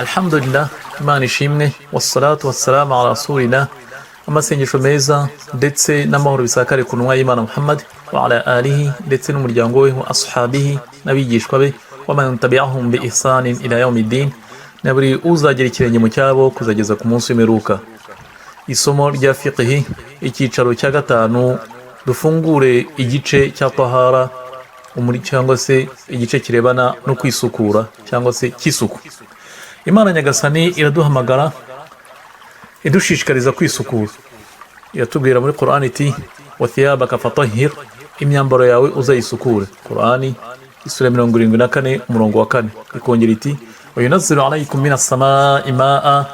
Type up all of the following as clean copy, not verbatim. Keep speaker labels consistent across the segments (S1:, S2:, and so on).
S1: Alhamdulillah, Imana ishimwe, wassalatu wassalamu ala rasulillah. Amasengesho meza ndetse n'amahoro bisakare ku ntumwa y'Imana Muhammad wa ala alihi, ndetse n'umuryango we, wa ashabihi, n'abigishwa be, wa man tabi'ahum bi ihsanin ila yawmiddin, na buri uzagera ikirenge mu cyabo kuzageza ku munsi w'imperuka. Isomo rya fiqhi, icyicaro cya gatanu, dufungure igice cya tahara umuri cyangwa se igice kirebana no kwisukura cyangwa se cy'isuku. Imana Nyagasani iraduhamagara idushishikariza kwisukura. Iratubwira muri Qur'ani iti: "Wathiyabaka fatahhir", imyambaro yawe uzayisukure. Qur'ani isura 74, umurongo wa 4. Ikongera iti: "Wayunazzilu alaykum minas samai maa",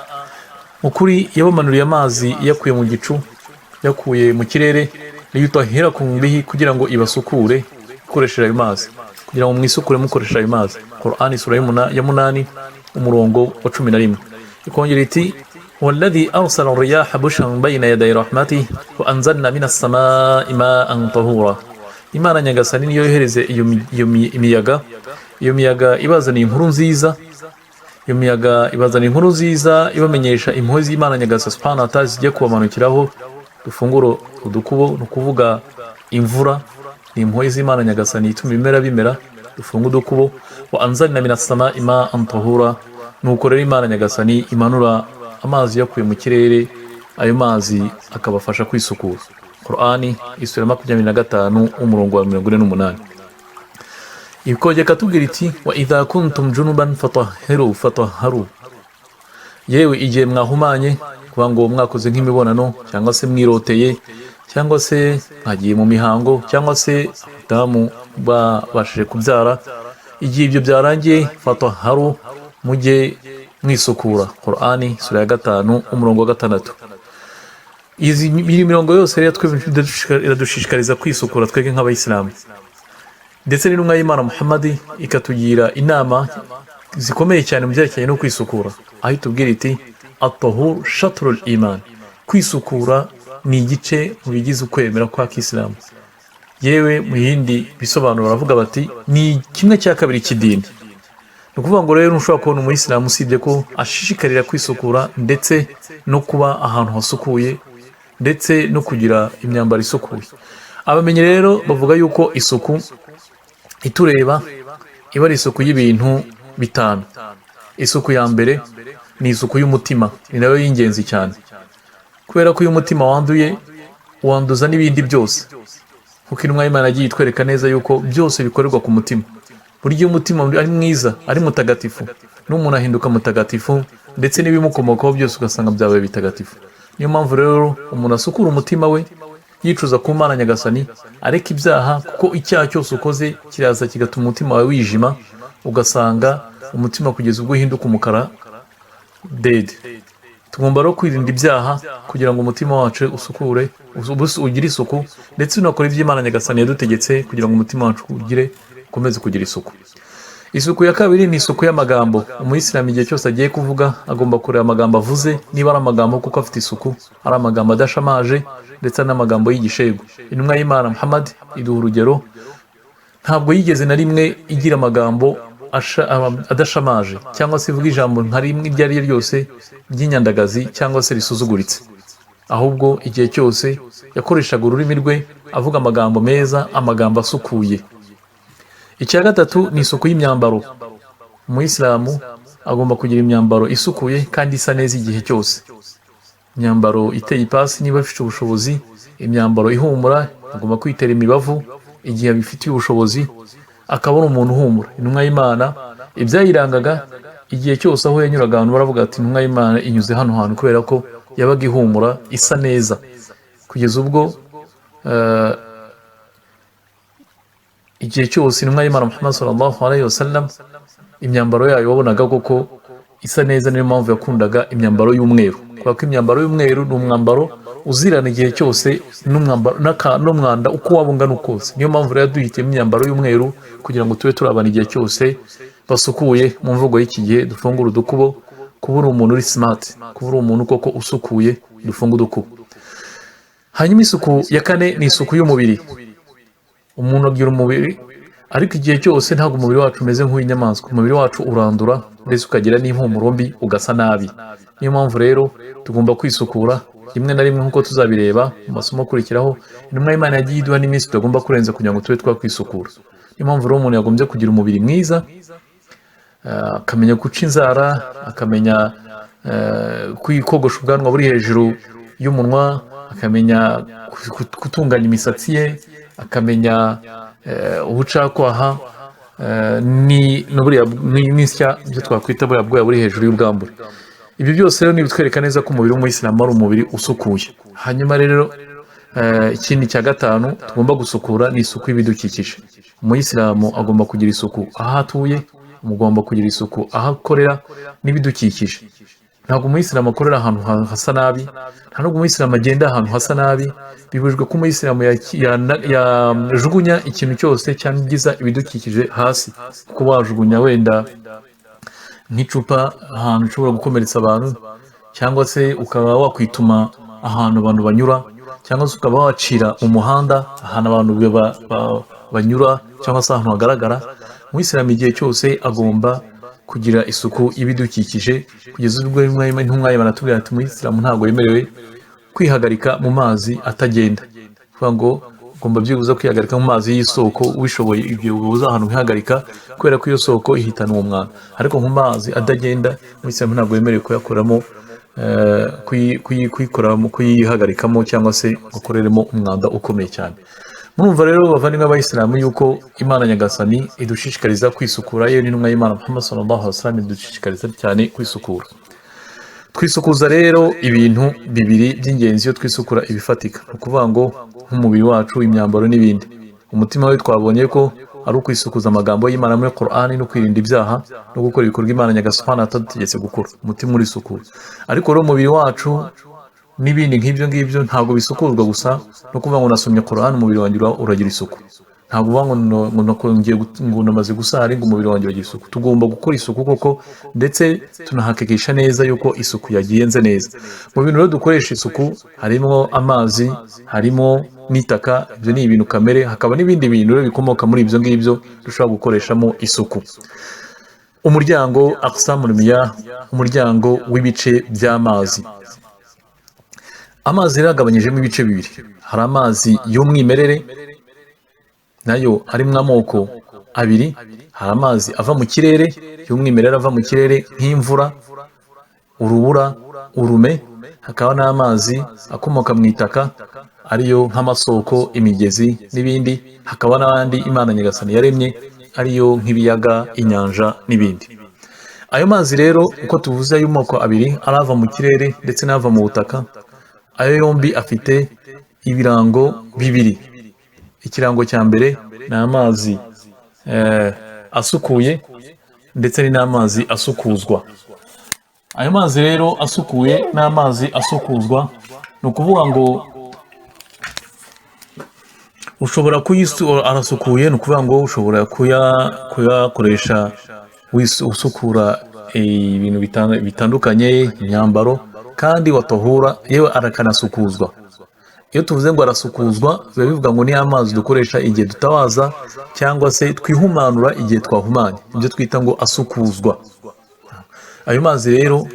S1: mu kuri yabamanuriye amazi iyakuye mu gicu, yakuye mu kirere, liyutahhirakum bihi, kugira ngo ibasukure ikoresheje ayo mazi, kugira ngo mwisukure mukoresheje ayo mazi. Qur'ani isura ya 8, umurongo wa 11. Ikongera iti: "والذي أرسل الرياح بشرا بين يدي رحمته وأنزلنا من السماء ماء طهورا". Imana Nyagasani niyo yohereze iyo miyaga, iyo miyaga ibazaniye inkuru nziza, iyo miyaga ibazaniye inkuru nziza ibamenyesha impuhwe z'Imana Nyagasani subhanahu wa ta'ala zigiye kubamanukiraho. Dufunguro udukubo, ni ukuvuga imvura ni impuhwe z'Imana Nyagasani ituma ibimera bimera. Dufunge udukubo. Wa anzalna minas samai ma'an tahura, nuko rero Imana Nyagasani imanura amazi yakuye mu kirere, ayo mazi akabafasha kwisukura. Qur'ani isura 25, umurongo wa 48. Ikongera ikatubwira iti: "Wa idha kuntum junuban fatahhiru fatahharu", yewe igihe mwahumanye, kuvuga ngo mwakoze nk'imibonano, cyangwa se mwiroteye, cyangwa se mwagiye mu mihango, cyangwa se abadamu babashije kubyara, igihe ibyo byarangiye, fatahharu, mujye mwisukura. Qur'ani sura ya 5, umurongo wa 6. Izi iyi mirongo yose rero iradushishikariza kwisukura twebwe nk'abayisilamu, ndetse n'intumwa y'Imana Muhammadi ikatugira inama zikomeye cyane mu byerekeranye no kwisukura, aho itubwira iti: "Atahur shatrul iman", kwisukura ni igice mu bigize ukwemera kwa kisilamu. Yewe mu yindi bisobanuro baravuga bati: "Ni kimwe cya kabiri cy'idini." Ni ukuvuga ngo rero ntushobora kubona umuyisilamu usibye ko ashishikarira kwisukura, ndetse no kuba ahantu hasukuye, ndetse no kugira imyambaro isukuye. Abamenyi rero bavuga yuko isuku itureba iba ari isuku y'ibintu bitanu. Isuku ya mbere ni isuku y'umutima, ni nayo y'ingenzi cyane, kubera ko iyo umutima wanduye wanduza n'ibindi byose, kuko intumwa y'Imana yagiye itwereka neza yuko byose bikorerwa ku mutima. Burya iyo umutima ari mwiza, ari mutagatifu, n'umuntu ahinduka mutagatifu, ndetse n'ibimukomokaho byose ugasanga byabaye bitagatifu. Niyo mpamvu rero umuntu asukura umutima we yicuza ku Mana Nyagasani, areka ibyaha, kuko icyaha cyose ukoze kiraza kigatuma umutima wawe wijima, ugasanga umutima kugeza ubwo uhinduka umukara dede. Tugomba rero kwirinda ibyaha kugira ngo umutima wacu usukure, ugire isuku, ndetse unakore ibyo Imana Nyagasani yadutegetse kugira ngo umutima wacu ukomeze kugira isuku. Isuku ya kabiri ni isuku y'amagambo. Umuyisilamu igihe cyose agiye kuvuga agomba kureba amagambo avuze niba ari amagambo kuko afite isuku, ari amagambo adashamaje, ndetse n'amagambo y'igishegu. Intumwa y'Imana Muhammad iduha urugero: ntabwo yigeze na rimwe igira amagambo adashamaje, cyangwa se ivuga ijambo nka rimwe iryo ari ryo ryose ry'inyandagazi cyangwa se risuzuguritse. Ahubwo igihe cyose yakoreshaga ururimi rwe avuga amagambo meza, amagambo asukuye. Icya gatatu ni isuku y'imyambaro. Umuyisilamu agomba kugira imyambaro isukuye kandi isa neza igihe cyose, imyambaro iteye ipasi niba afite ubushobozi, imyambaro ihumura, agomba kwitera imibavu igihe abifitiye ubushobozi, akaba ari umuntu uhumura. Intumwa y'Imana ibyayirangaga igihe cyose, aho yanyuraga abantu baravuga ati: "Intumwa y'Imana inyuze hano hantu", kubera ko yabaga ihumura, isa neza, kugeza ubwo igihe cyose intumwa y'Imana Muhammad sallallahu alayhi wa sallam imyambaro yayo wabonaga koko isa neza. Niyo mpamvu yakundaga imyambaro y'umweru, kubera ko imyambaro y'umweru ni umwambaro uzirana igihe cyose n'umwambaro n'umwanda uko waba ungana kose. Niyo mpamvu rero duhitiyemo imyambaro y'umweru kugira ngo tube turabana igihe cyose basukuye. Mu mvugo y'iki gihe, dufungure udukubo. Kuba uri umuntu uri smart, kuba uri umuntu koko usukuye, dufunge udukubo. Hanyuma isuku ya kane ni isuku y'umubiri. Umuntu agira umubiri, Ariko igihe cyose ntabwo umubiri wacu umeze nk'uw'inyamaswa. Umubiri wacu urandura, ndetse ukagira n'impumuro mbi, ugasa nabi. Niyo mpamvu rero tugomba kwisukura rimwe na rimwe, nk'uko tuzabireba mu masomo akurikiraho. Intumwa y'Imana yagiye iduha n'iminsi tutagomba kurenza kugira ngo tube twakwisukura. Niyo mpamvu rero umuntu yagombye kugira umubiri mwiza, akamenya guca inzara, akamenya kwikogosha ubwanwa buri hejuru y'umunwa, akamenya gutunganya imisatsi ye, akamenya ubucakwaha n'buriya n'isya, ibyo twakwita buriya bwoya buri hejuru y'ubwambure. Ibyo byose rero ni ibitwereka neza ko umubiri w'umuyisilamu ari umubiri usukuye. Hanyuma rero ikindi cya gatanu tugomba gusukura ni isuku y'ibidukikije. Umuyisilamu agomba kugira isuku aho atuye, mugomba kugira isuku aho akorera n'ibidukikije. Ntabwo umuyisilamu akorera ahantu hasa nabi, nta nubwo umuyisilamu agenda ahantu hasa nabi. Bibujijwe ko umuyisilamu yajugunya ikintu cyose cyangiza ibidukikije hasi, kuko wajugunya wenda nk'icupa ahantu ushobora gukomeretsa abantu, cyangwa se ukaba wakwituma ahantu abantu banyura, cyangwa se ukaba wacira mu muhanda ahantu abantu banyura, cyangwa se ahantu hagaragara. Umuyisilamu igihe cyose agomba kugira isuku y'ibidukikije, kugeza ubwo intumwa ye baratubwira ati: "Umuyisilamu ntabwo yemerewe kwihagarika mu mazi atagenda." Kuvuga ngo ugomba byibuze kwihagarika mu mazi y'isoko ubishoboye, igihe ubuze ahantu wihagarika, kubera ko iyo soko ihitana uwo mwanda. Ariko mu mazi atagenda, umuyisilamu ntabwo yemerewe kuyakoramo, kuyikoramo, kuyihagarikamo, cyangwa se gukoreramo umwanda ukomeye cyane. Murumva rero, bavandimwe b'abayisilamu, yuko Imana Nyagasani idushishikariza kwisukura, yewe n'intumwa y'Imana Muhammad sallallahu alaihi wasallam idushishikariza cyane kwisukura. Twisukuza rero ibintu bibiri by'ingenzi iyo twisukura ibifatika, ni ukuvuga ngo nk'umubiri wacu, imyambaro n'ibindi. Umutima we twabonye ko ari ukwisukuza amagambo y'Imana muri Qur'ani, no kwirinda ibyaha, no gukora ibikorwa Imana Nyagasani atadutegetse gukora. Umutima urisukura. Ariko rero umubiri wacu n'ibindi nk'ibyo ngibyo ntabwo bisukurwa gusa no kuvuga ngo nasomye Qur'an, umubiri wanjye uragira isuku. Ntabwo uvuga ngo namaze gusara ngo umubiri wanjye uragira isuku. Tugomba gukora isuku koko, ndetse tunahakikisha neza yuko isuku yagenze neza. Mu bintu rero dukoresha isuku harimo amazi, harimo n'itaka. Ibyo ni ibintu kamere, hakaba n'ibindi bintu rero bikomoka muri ibyo ngibyo dushobora gukoreshamo isuku. Umuryango aqsamul miyah, umuryango w'ibice by'amazi. Amazi rero agabanyijemo ibice bibiri. Hari amazi y'umwimerere, nayo arimo amoko abiri. Hari amazi ava mu kirere y'umwimerere, ava mu kirere nk'imvura, urubura, urume. Hakaba n'amazi akomoka mu itaka, ariyo nk'amasoko, imigezi n'ibindi. Hakaba n'andi Imana Nyagasani yaremye, ariyo nk'ibiyaga, inyanja n'ibindi. Ayo mazi rero uko tuvuze ay'amoko abiri, arava mu kirere ndetse n'ava mu butaka, ayo yombi afite ibirango bibiri. Ikirango cya mbere ni amazi asukuye, ndetse ni n'amazi asukuzwa. Ayo mazi rero asukuye n'amazi asukuzwa, ni ukuvuga ngo ushobora arasukuye, ni ukuvuga ngo ushobora kuyakoresha usukura ibintu bitandukanye, imyambaro, kandi watahura, yewe arakanasukuzwa. Iyo tuvuze ngo arasukuzwa, biba bivuga ngo ni amazi dukoresha igihe dutawaza, cyangwa se twihumanura igihe twahumanye, ibyo twita ngo asukuzwa. Ayo mazi rero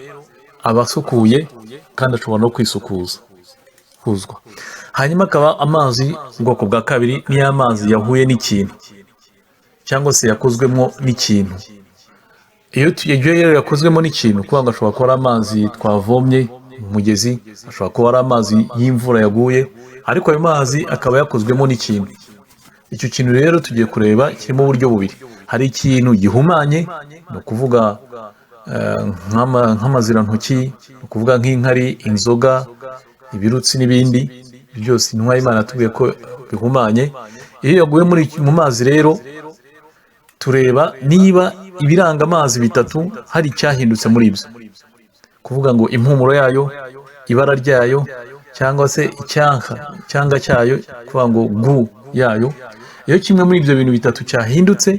S1: aba asukuye kandi ashobora no kwisukuza kuzwa. Hanyuma akaba amazi ubwoko bwa kabiri, ni amazi yahuye n'ikintu cyangwa se yakozwemo n'ikintu. Iyo rero yakozwemo n'ikintu, kuvuga ngo ashobora kuba ari amazi twavomye mu mugezi, ashobora kuba ari amazi y'imvura yaguye, ariko ayo mazi akaba yakozwemo n'ikintu. Icyo kintu rero tugiye kureba kirimo uburyo bubiri. Hari ikintu gihumanye, ni ukuvuga nk'amazirantoki, ni ukuvuga nk'inkari, inzoga, ibirutsi n'ibindi byose. Intumwa y'Imana yatubwiye ko bihumanye. Iyo yaguye mu mazi rero, tureba niba ibiranga amazi bitatu hari icyahindutse muri ibyo, kuvuga ngo impumuro yayo, ibara ryayo, cyangwa se icyanga cyayo, kuvuga ngo gu yayo. Iyo kimwe muri ibyo bintu bitatu cyahindutse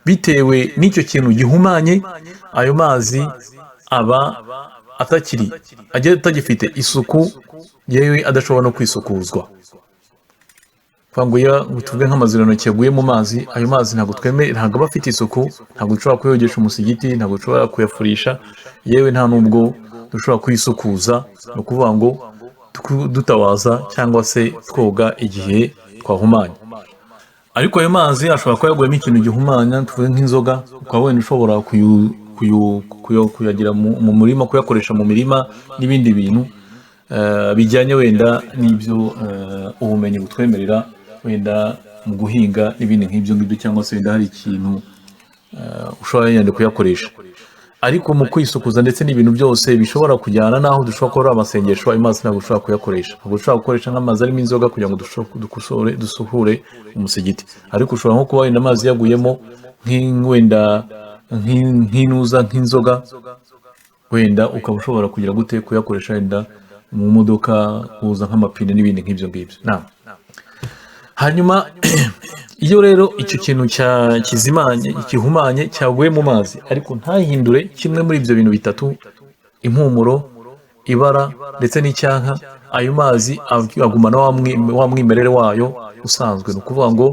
S1: bitewe n'icyo kintu gihumanye, ayo mazi aba atakiri agiye atagifite isuku, yewe adashobora no kwisukuzwa. Kuvuga ngo iyo tuvuge nk'amazirantoki yaguye mu mazi, ayo mazi ntabwo twemeye, ntabwo aba afite isuku, ntabwo dushobora kuyogesha umusigiti, ntabwo dushobora kuyafurisha, yewe nta n'ubwo dushobora kuyisukuza. Ni ukuvuga ngo dutawaza cyangwa se twoga igihe twahumanye. Ariko ayo mazi ashobora kuba yaguyemo ikintu gihumanya, tuvuge nk'inzoga, ukaba wenda ushobora kuyagira mu murima, kuyakoresha mu mirima n'ibindi bintu bijyanye wenda n'ibyo ubumenyi butwemerera, wenda mu guhinga n'ibindi nk'ibyo ngibyo, cyangwa se wenda hari ikintu ushobora wenda kuyakoresha. Ariko mu kwisukuza ndetse n'ibintu byose bishobora kujyana n'aho dushobora gukora amasengesho, ayo mazi ntabwo ushobora kuyakoresha. Ntabwo ushobora gukoresha nk'amazi arimo inzoga kugira ngo dusukure umusigiti. Ariko ushobora nko kuba wenda amazi yaguyemo wenda nk'inuza, nk'inzoga, wenda ukaba ushobora kugira gute, kuyakoresha wenda mu modoka, kuza nk'amapine n'ibindi nk'ibyo ngibyo. Naam. Hanyuma iyo rero icyo kintu kizimanye, gihumanye, cyaguye mu mazi ariko ntahindure kimwe muri ibyo bintu bitatu, impumuro, ibara ndetse n'icyanka, ayo mazi agumana wa mwimerere wayo usanzwe. Ni ukuvuga ngo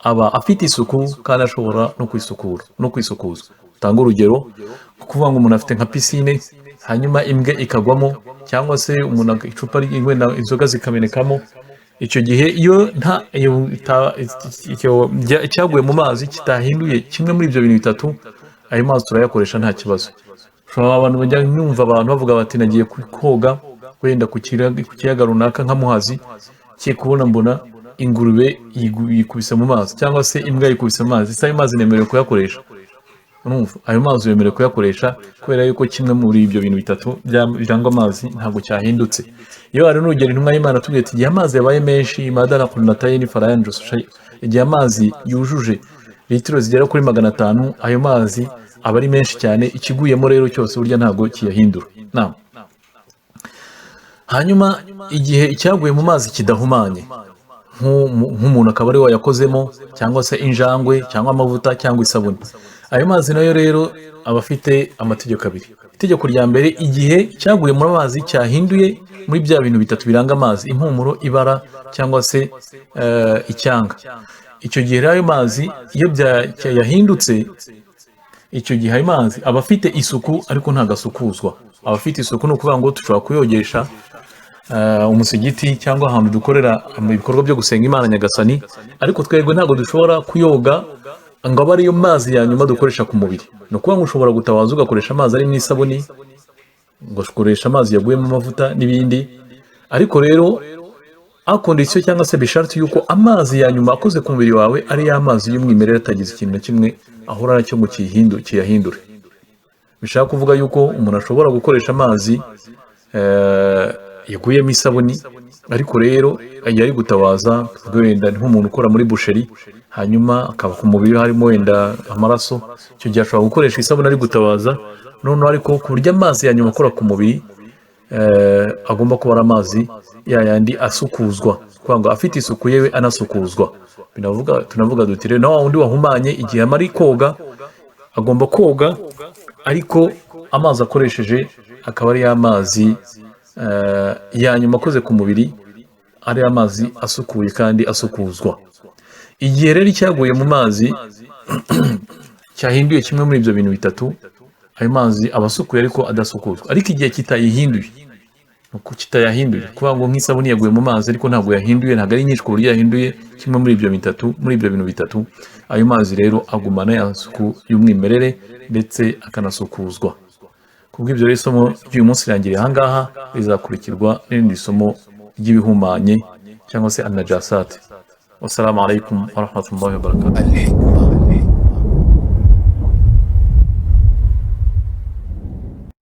S1: aba afite isuku kandi ashobora no kwisukura no kwisukuza. Tanga urugero, ni ukuvuga ngo umuntu afite nka pisine, hanyuma imbwa ikagwamo, cyangwa se umuntu icupa wenda inzoga zikamenekamo. Icyo gihe iyo nta iyo icyo icyaguye mu mazi kitahinduye kimwe muri ibyo bintu bitatu, ayo mazi turayakoresha nta kibazo. Ushobora abantu bajya nyumva abantu bavuga bati: "Nagiye koga wenda ku kiyaga runaka nka Muhazi, kiye kubona mbona ingurube yikubise mu mazi, cyangwa se imbwa yikubise mu mazi. Ese ayo mazi nemerewe kuyakoresha?" Urumva, ayo mazi wemerewe kuyakoresha kubera yuko kimwe muri ibyo bintu bitatu birangwa amazi ntabwo cyahindutse. Iyo hari n'urugero intumwa y'Imana tubwiye ati: "Igihe amazi yabaye menshi, ما دون قلتين فلا ينجس شيء", igihe amazi yujuje litiro zigera kuri 500, ayo mazi aba ari menshi cyane, ikiguyemo rero cyose burya ntabwo kiyahindura. Naam. Hanyuma igihe icyaguye mu mazi kidahumanye, nk'umuntu akaba ari we wayakozemo, cyangwa se injangwe, cyangwa amavuta, cyangwa isabune, ayo mazi nayo rero aba afite amategeko abiri. Itegeko rya mbere, igihe cyaguye mu mazi cyahinduye muri bya bintu bitatu biranga amazi, impumuro, ibara cyangwa se icyanga, icyo gihe rero ayo mazi iyo yahindutse, icyo gihe ayo mazi aba afite isuku ariko ntabwo asukuzwa. Aba afite isuku, ni ukuvuga ngo dushobora kuyogesha umusigiti cyangwa ahantu dukorera ibikorwa byo gusenga Imana Nyagasani, ariko twebwe ntabwo dushobora kuyoga ngo abe ariyo mazi ya nyuma dukoresha ku mubiri. Ni ukuvuga ngo ushobora gutawaza ugakoresha amazi arimo isabuni, ugakoresha amazi yaguyemo amavuta n'ibindi, ariko rero à condition cyangwa se bisharti yuko amazi ya nyuma akoze ku mubiri wawe ari ya mazi y'umwimerere, atagize ikintu na kimwe ahura nacyo ngo kiyahindure. Bishaka kuvuga yuko umuntu ashobora gukoresha amazi yaguyemo isabuni, ariko rero iyo ari gutawaza, tuvuge wenda ni nk'umuntu ukora muri boucherie, hanyuma akaba ku mubiri we harimo wenda amaraso, icyo gihe ashobora gukoresha isabune ari gutawaza noneho, ariko ku buryo amazi ya nyuma akora ku mubiri agomba kuba ari amazi ya yandi asukuzwa, kuvuga ngo afite isuku yewe anasukuzwa. Binavuga, tunavuga duti rero na wa wundi wahumanye, igihe amara koga, agomba koga ariko amazi akoresheje akaba ari ya mazi ya nyuma akoze ku mubiri ari amazi asukuye kandi asukuzwa. Igihe rero icyaguye mu mazi cyahinduye kimwe muri ibyo bintu bitatu, ayo mazi aba asukuye ariko adasukuzwa. Ariko igihe kitayihinduye, uko kitayahinduye, kuvuga ngo nk'isabune yaguye mu mazi ariko ntabwo yahinduye, ntabwo ari nyinshi ku buryo yahinduye kimwe muri ibyo bitatu, muri ibyo bintu bitatu, ayo mazi rero agumana ya suku y'umwimerere ndetse akanasukuzwa. Kubw'ibyo rero isomo ry'uyu munsi rirangiriye ahangaha, rizakurikirwa n'irindi somo ry'ibihumanye cyangwa se النجاسات. والسلام عليكم ورحمة الله وبركاته.
S2: الحكمة.